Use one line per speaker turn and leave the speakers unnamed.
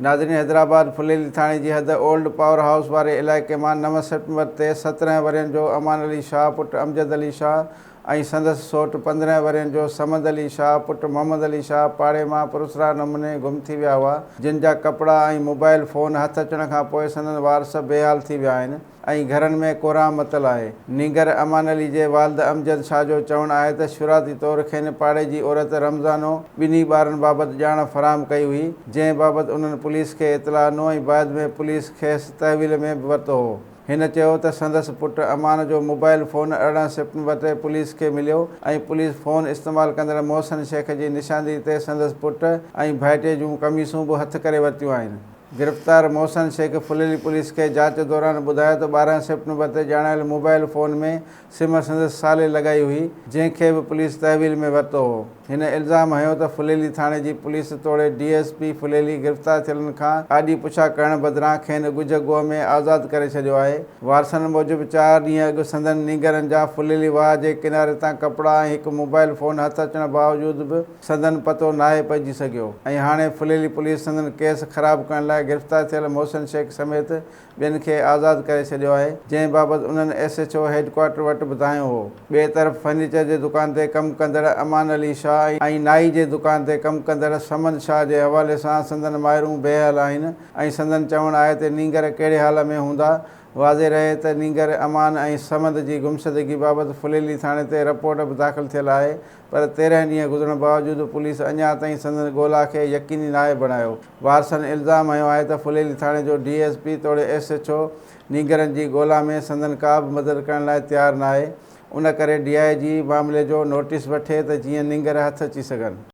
ناظرين حيدرآباد ڦليلي ٿاڻي جي حد اولڊ پاور هائوس واري علائقي مان نو سيپٽمبر تي 17 ورهين جو امان علي شاهه پٽ امجد علي شاهه ۽ سندس سوٽ 15 ورهين جو صمد علي شاهه پٽ محمد علي شاهه پاڙي مان پراسرار نموني گم ٿي ويا هئا جن جا ڪپڙا ۽ موبائل فون هٿ اچڻ کان پوء سندن وارث بيحال ٿي ويا آهن ۽ گهرن ۾ ڪهرام متل آهي. نينگر امان علي جي والد امجد شاهه جو چوڻ آهي ته شروعاتي طور کين پاڙي جي عورت رمضانو ٻنهي ٻارن بابت ڄاڻ فراهم ڪئي هئي جنهن بابت انهن پوليس کي اطلاع ڏنو ۽ بعد ۾ پوليس کيس تحويل ۾ به ورتو هو. هن چيو ته سندس پٽ امان جو موبائل فون 18 سيپٽمبر تي پوليس کي مليو ۽ پوليس فون استعمال ڪندڙ محسن شيخ جي نشاندهي تي سندس پٽ ۽ ڀائٽي جون قميصون به هٿ ڪري ورتيون آهن. گرفتار محسن شيخ ڦليلي پوليس کي جاچ دوران ٻڌايو ته 12 سيپٽمبر تي ڄاڻايل موبائل فون ۾ سم سندس سالي لڳائي هئي، جنهن کي به پوليس تحويل ۾ ورتو هو. هن الزام هنيو ته ڦليلي ٿاڻي جي پوليس توڙي ڊي ايس پي ڦليلي گرفتار ٿيلن کان آڏي پڇا ڪرڻ بدران کين ڳجهه ڳوهه ۾ آزاد ڪري ڇڏيو آهي. وارثن موجب چار ڏينهن اڳ سندن نينگرن جا ڦليلي واهه جي ڪناري تان ڪپڙا ۽ هڪ موبائل فون هٿ اچڻ باوجود به سندن پتو ناهي پئجي سگهيو ۽ هاڻي ڦليلي پوليس سندن ڪيس خراب ڪرڻ لاء گرفتار ٿيل محسن شيخ سميت ٻين کي آزاد ڪري ڇڏيو آهي جنهن بابت انهن ايس ايڇ او هيڊڪوارٽر وٽ به دانهيو هو. ٻئي طرف فرنيچر جي دڪان تي ڪم ڪندڙ امان علي شاهه ۽ نائي جي دڪان تي ڪم ڪندڙ صمد شاهه جي حوالي سان سندن مائرون بيحال آهن ۽ سندن چوڻ آهي ته نينگر ڪهڙي حال ۾ هوندا واضح رهي ته نينگر امان ۽ صمد جي گمشدگي بابت ڦليلي ٿاڻي تي رپورٽ به داخل ٿيل آهي پر 13 ڏينهن گذرڻ باوجود پوليس اڃا تائين سندن ڳولا کي يقيني ناهي بڻايو. وارثن الزام هنيو آهي ته ڦليلي ٿاڻي جو ڊي ايس پي توڙي ايس ايڇ او نينگرن جي ڳولا ۾ سندن ڪا به مدد ڪرڻ لاء تيار ناهي، ان ڪري ڊي I جي معاملي جو نوٽيس وٺي ته جيئن نينگر هٿ اچي سگهن.